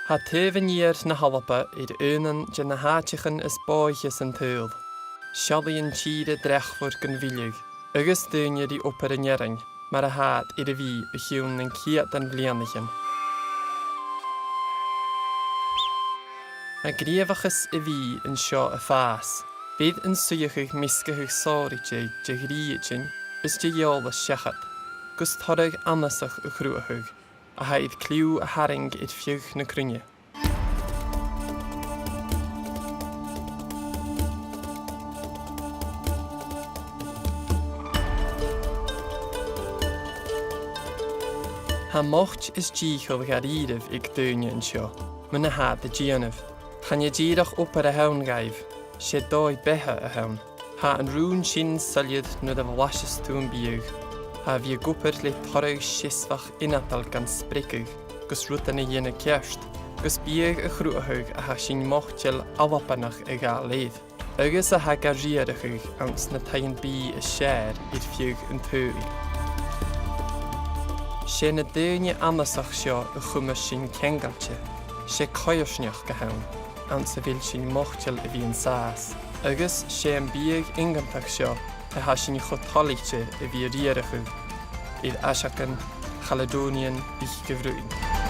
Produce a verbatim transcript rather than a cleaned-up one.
Tha taobh an iar na h-Alba air aonan de na h-àiteachan as bòidhche san t-saoghal. Seallaidhean tìre dreachmhor gun mhilleadh, agus daoine ri obair an fhearainn, mar a tha iad air a bhith o chionn nan ceudan bhliadhnaichean. Tha gnìomhachas a' bhìdh an seo a' fàs. Bidh an suidheachadh measgachadh sònraichte de dhreuchdan is de dh'eòlas seachad, gus toradh annasach a chruthachadh, a tha air cliù a tharraing air feadh na cruinne. Tha moit is dìcheall dha-rìribh aig daoine an seo, mu na tha iad a' dèanamh. Chan e dìreach obair a th' ann dhaibh, 's e dòigh-beatha a th' ann. Tha an rùn sin soilleir nuair a bhlaiseas tu am biadh. Tha a bhith ag obair le toradh seasmhach ionadail gan spreagadh, gus rudan a dhèanamh ceart, gus biadh a chruthachadh a tha sinn moiteil Albannach a ghabhail air, agus a tha ga riarachadh anns na taighean-bìdh as fheàrr air feadh an t-saoghail. 'S e na daoine annasach seo a chumas sinn ceangailte, 's e coimhearsnachd a th' ann, anns a bheil sinn moiteil a bhith an sàs, agus 's e am biadh iongantach seo a tha sinn cho toilichte a bhith a' riarachadh air aiseagan Chaledonian Mhic a' Bhruidhinn.